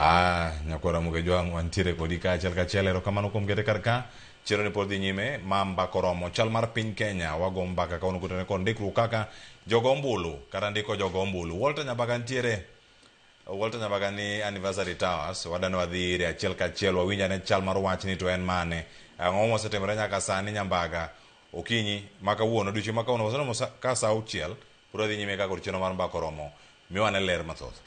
Ah, nyakwara Mugejwang' wantiere kodi ka achiel kachiel. Erokamano kuom kete kar ka. Chenro ni pod dhi nyime ma mbaka oromo chal mar piny Kenya. Wago mbaka kawuono kotene kod ndikruok kaka jogo ombulu kata ndiko jogo ombulu. Walter Nyabaga nitiere Walter Nyabaga ni Anniversary Towers. Wadani wadhi ire achiel kachiel wawinj ane chal mar wachni to en mane. Ang'o mosetimore nyaka sani Nyambaga? Okinyi ma kawuono, odiochieng' ma kawuono waseromo ka saa auchiel. Pod wadhi nyime ka kod chenro mar mbaka oromo. Miwa ane ler mathoth.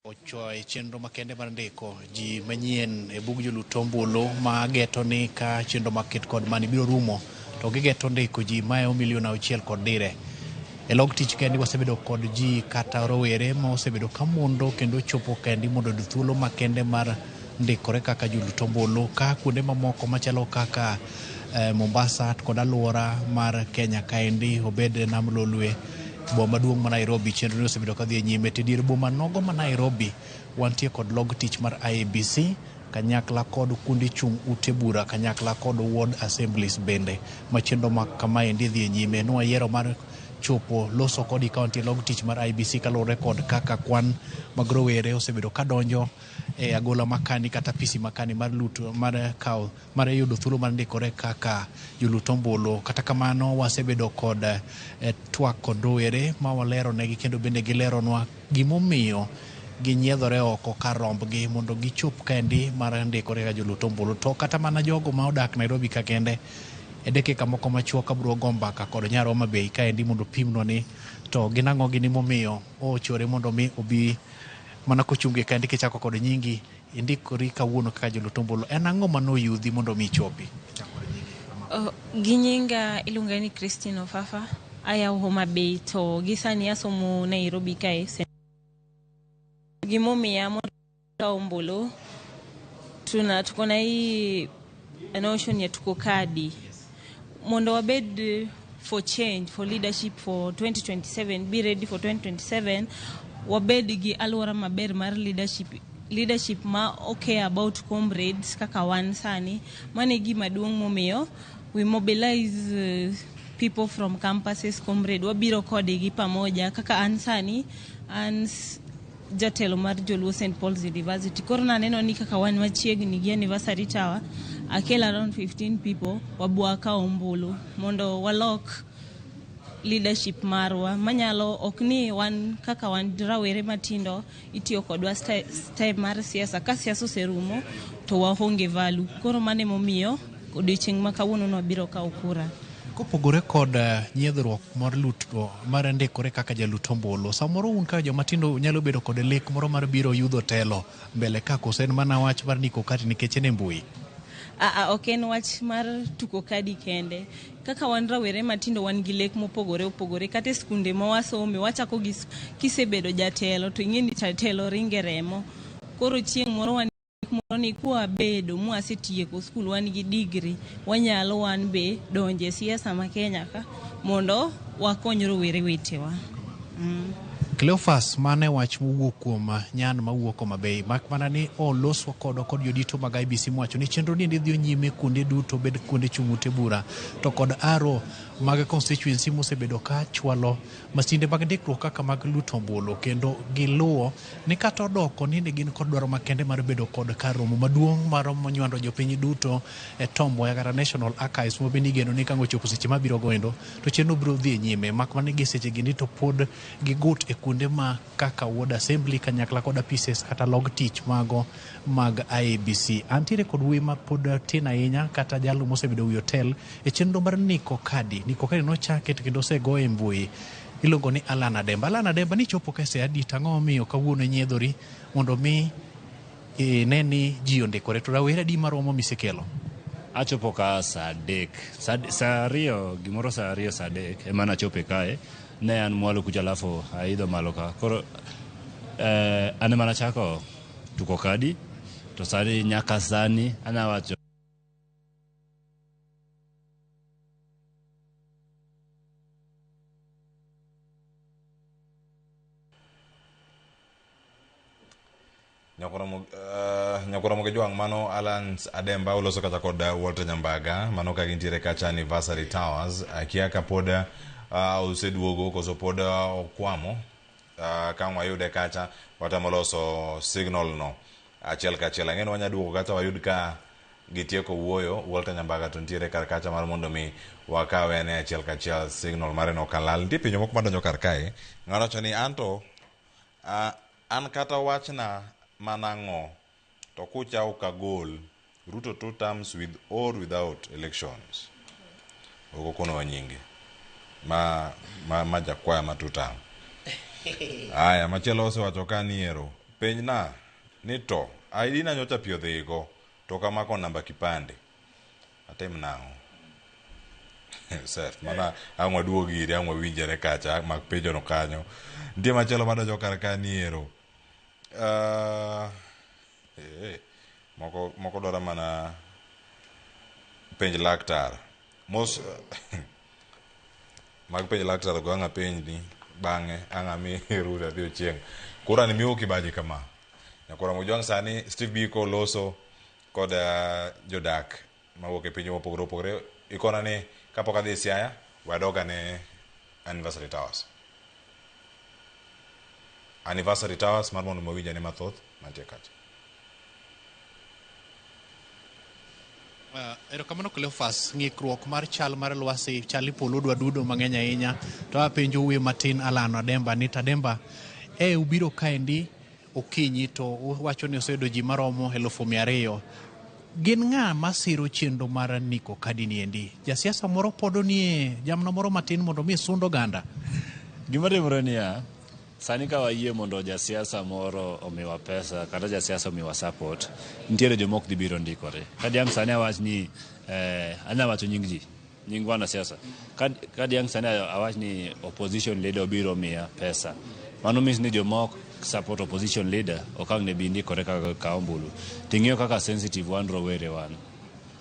Ochoyo chenro makende mar ndiko ji manyien e bug jolut ombulu ma geto ni ka chenro maket kod mani biro rumo to gigeto ndiko ji maeo milion auchiel kod dire. E log tich kendi wasebedo kod ji kata rowere ma osebedo ka mondo kendo chopo kendi mondo oyud thuolo makende mar ndikore kaka jolut ombulu ka kuonde mamoko machalo kaka Mombasa kod aluora mar Kenya kaendi obed Nam Lolwe, boma maduong' ma Nairobi chenro ni osebedo kadhi e nyime. To e dier boma nogo ma Nairobi wantie kod log tich mar IEBC kanyakla kod kuonde chung' ute bura kanyakla kod ward assemblies bende ma chenro ma kamaendi dhi e nyime. Nwayiero mar chopo loso kod county log tich mar IEBC kaluwore kod kaka kwan mag rowere osebedo kadonjo e agola makani kata apisi makani mar luto mar kawo mar yudo thuolo mar ndikore kaka jolut ombulu. Kata kamano wasebedo kod twak kod rowere ma walero negi kendo bende gileronwa gimomiyo ginyiedhore oko kar rombgi mondo gichop kaendi mar ndikore kaka jolut ombulu. To kata mana jogo ma odak Nairobi ka kende e dakika moko machuok abiro go mbaka kod nyar Homa Bay kaendi mondo opimnwa ni to gin ang'o gini momiyo ochore mondo mi obi mana kochungi kaendi kichako kod nyingi indikori kawuono kaka jolut ombulu. En ang'o manoyudhi mondo mi ichopi? Oh, gi nyinga iluonga ni Christine Ofafa, aya Homa Bay to gi sani asomo Nairobi kae. Gimomiya mondo kawo ombulu tuna tuko na hii notion ya tuko kadi mondo wabed for change for leadership for 2027 be ready for 2027 wabed gi alwora maber mar leadership leadership ma okay about comrades kaka wan sani. Mano e gima duong' momiyo we mobilize people from campuses comrade wabiro kodgi pamoja kaka an sani an jatelo mar Joluo St Paul's University. Koro naneno ni kaka wan machiegni gi Anniversary Tower, akel around 15 people wabwa kawo ombulu mondo walok leadership marwa manyalo ok ni wan kaka wan rawere matindo itiyo kodwa style mar siasa ka siasa oserumo to waonge value. Koro mano emomiyo odiochieng' ma kawuono nwabiro kawo kura. Kopogore kod nyiedhruok mar luto mar ndikore kaka jalut ombulu, samoro un kaka joma tindo nyalo bedo kod lek moro mar biro yudho telo mbele ka koso en mana wach mar ndiko kadi nikech en e mbui? Aa, ok en wach mar tuko kadi kende. Kaka wan rawere matindo wan gi lek mopogore opogore kata e skunde ma wasome wachako gi kisebedo jatelo to ing'e ni telo ringe remo. Koro chieng' moro wan moro ni kwabedo mwasetieko skul wan gi degree wanyalo wan be donjo e siasa ma Kenya ka mondo wakony rowere wetewa. Cleophas, mane wach mowuok kuom nyan mawuok Homa Bay, mak mana ni oloswa kodwa kod jodito mag IEBC mowacho ni chenro ni dhi nyime kuonde duto bed kuonde chung' ute bura to kod aro mag constituency mosebedo ka chwalo masinde mag ndikruok kaka mag luto ombulu kendo giluwo ni kata odoko ni ne gin kod dwaro makende mar bedo kod kar romo maduong' mar nywando jopiny duto e Tom Mboya kata National Archives ma bende igeno ni ka ochopo seche mabiro goendo to chenro biro dhi e nyime mak mana ni gi seche gi to pod gigut e kuonde ma kaka Ward Assembly kanyakla kod apises kata log tich mago mag IEBC. Antiere kod wuoyi ma pod tin ahinya kata jalo mosebedo wi hotel e chenro mar Niko Kadi. Niko Kadi nochake to kendo osegoye e mbui. Iluongo ni Alan Ademba. Alan Ademba nichopo ka sa adi to ang'o momiyo kawuono inyiedhori mondo mi ine ni ji ondikore to rawere adi maromo misekelo? Achopo ka saa adek, saa ariyo gimoro saa ariyo saa adek ema nachope kae. Ne an mwalo kucha alafu aidho malo ka. Koro an ema nachako tuko kadi to sani nyaka sani anya wacho Nyakwar Ramogi Jwang', mano Alans Ademba uloso kacha kod Walter Nyambaga, mano ka gintiere kacha Anniversary Towers. Akia ka pod oseduogo koso pod okwamo. Ka ang' wayude kacha, watemo loso signal no achiel kachiel. Ang'e ni wanya duogo kacha wayud ka gitieko wuoyo. Walter Nyambaga to nitiere kar kacha mar mondo mi wakawe ane achiel kachiel signal mare no kalal. Nitie penjo moko madonjo kar kae. Ng'ato wacho ni anto an kata wachna manang'o to kucha ok agol Ruto two terms with or without elections. Ok okonowa nyinge ma jakwaya ma two term. Aya, machielo osewacho ka ni ero penjna ni to ID na nyocha pi odhigo to ok amako namba kipande atim nang'o? Seth, mana ang' waduog ire, ang' wawinjre kacha mak penjo no kanyo. Nitie machielo madonjo kar ka ni ero. Moko dwaro mana penj laktar. Mos mag penj laktar go ang' apenjni bang'e ang' ami Ruth adhi ochieng'. Kura ni miwo kibaji kama. Nyakwar Ramogi Jwang' sani Steve Biko loso kod jodak mawuok e pinje mopogore opogore. Ikona ni kapok adhi Siaya, we adog ane Anniversary Towers. Anniversary Towers mar mondo wawinj ane mathoth mantie kacha. Erokamano Cleophas, ng'ikruok mar chal mar lwasi chal ni polo dwa dudo mang'eny ahinya. To apenjo wuoyi matin Alan Ademba ni Tademba, e ubiro kaendi okinyi to uwacho ni oseyudo ji maromo 200,000. Gin ng'a masiro chenro mar niko kadi ni endi? Jasiasa moro podo nie jamna moro matin mondo mi sund oganda? Gima timore niya, sani ka wayie mondo jasiasa moro omiwa pesa kata jasiasa omiwa support, nitiere joma ok dhi biro ndikore. Ka diang' sani awach ni anya wacho nying ji, nying wanasiasa. Ka diang' sani awach ni opposition leader obiro miya pesa, mano means ni joma ok support opposition leader ok ang' ne bi ndikore kaka kawo ombulu. Ting'iyo kaka sensitive wan rowere wan.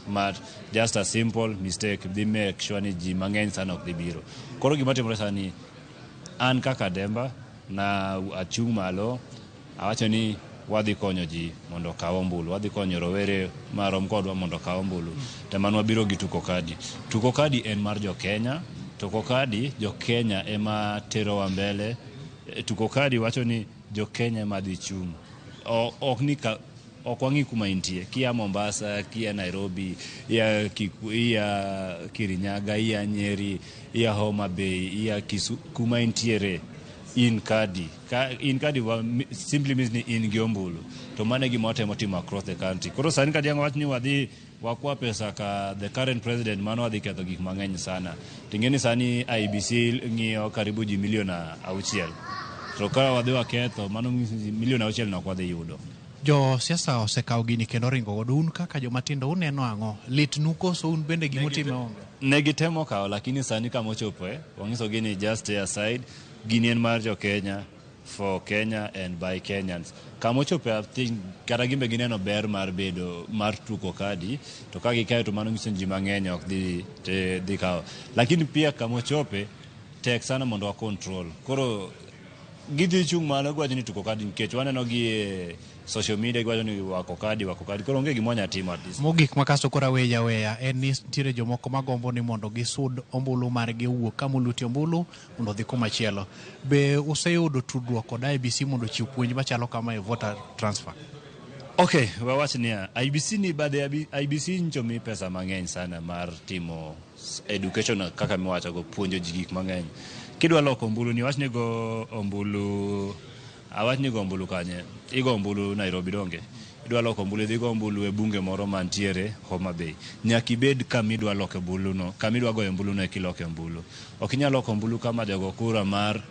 But just a simple mistake dhi make sure ni ji mang'eny sana ok dhi biro. Koro gima timore sani, an kaka Demba na achung' malo awacho ni wadhi konyo ji mondo okaw ombulu, wadhi konyo rowere marom kodwa mondo okaw ombulu. To mano wabiro gi tuko kadi. Tuko kadi en mar jo Kenya, tuko kadi jo Kenya ema terowa mbele. Tuko kadi wacho ni jo Kenya ema dhi chung'. Ok ni ka ok wang'i kuma intie, kia Mombasa, kia Nairobi, ia ia Kirinyaga, ia Nyeri, ia Homa Bay, ia Kisumu, kuma intiere in kadi. Ka in kadi wa, simply means ni in gi ombulu. To mano e gima watemo timo across the country. Koro sani ka diang' wach ni wadhi wakwa pesa ka the current president, mano wadhi ketho gik mang'eny sana. Ting'e ni sani IEBC ng'iyo karibu ji milion 6. To ka wadhi waketho, mano nyiso ni milion 6 no ok wadhi yudo. Jo siasa osekawo gini kendo oringo godo. Un kaka joma tindo uneno ang'o? Litnu koso un bende gimutime onge? Ne gitemo kawo, lakini sani kama ochopo, wanyisogi ni just stay aside. Gini en mar jo Kenya, for Kenya and by Kenyans. Kama ochopo, I think kata gimbe gineno ber mar bedo mar tuko kadi, to ka gikayo to mano nyiso ni ji mang'eny ok dhi dhi kawo. Lakini pia kama ochope tek sana mondo wa control. Koro gidhi chung' malo giwacho ni tuko kadi nikech waneno gi e social media giwacho ni wako kadi, wako kadi. Koro onge gima wanya timo at this. Mogik ma kasto koro aweya aweya en ni nitiere jomoko magombo ni mondo gisud ombulu margi owuok kama olutie ombulu mondo odhi kumachielo. Be useyudo tudruok kod IEBC mondo ochiw puonj machalo kama e voter transfer? Okay, wawach niya, IEBC ni bade IEBC nyicho mi pesa mang'eny sana mar timo education kaka miwachogo, puonjo ji gik mang'eny. Kidwa loko ombulu ni, wach ni go ombulu, awach ni go ombulu kanye? Igo ombulu Nairobi donge? Idwa loko ombulu, idhi go ombulu e bunge moro mantiere Homa Bay. Nyaka ibed kama idwa loke ombulu no, kama idwa goyo ombulu no eka iloke ombulu. Ok inyal loko ombulu kama jago kura mar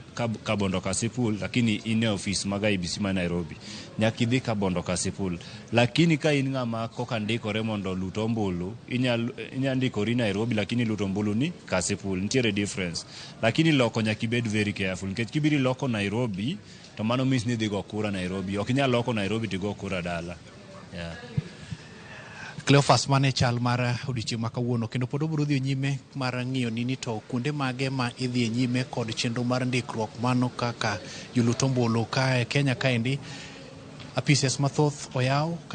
Kabondo Kasipul, lakini in e ofis mag IEBC ma Nairobi. Nyaka idhi Kabondo Kasipul. Lakini ka in ng'ama koka ndikore mondo olut ombulu, inyal ndikori Nairobi lakini iluto ombulu ni Kasipul. Nitiere difference. Lakini loko nyaka ibed very careful nikech kibiro iloko Nairobi to mano means ni idhi go kura Nairobi. Ok inyal loko Nairobi to igo kura dala. Yeah. Cleophas, mane chal mar odiochieng' ma kawuono kendo pod obiro dhi nyime mar ng'iyo ni to kuonde mage ma idhi e nyime kod chenro mar ndikruok mano kaka jolut ombulu ka e Kenya kaendi. Apises mathoth oyaw.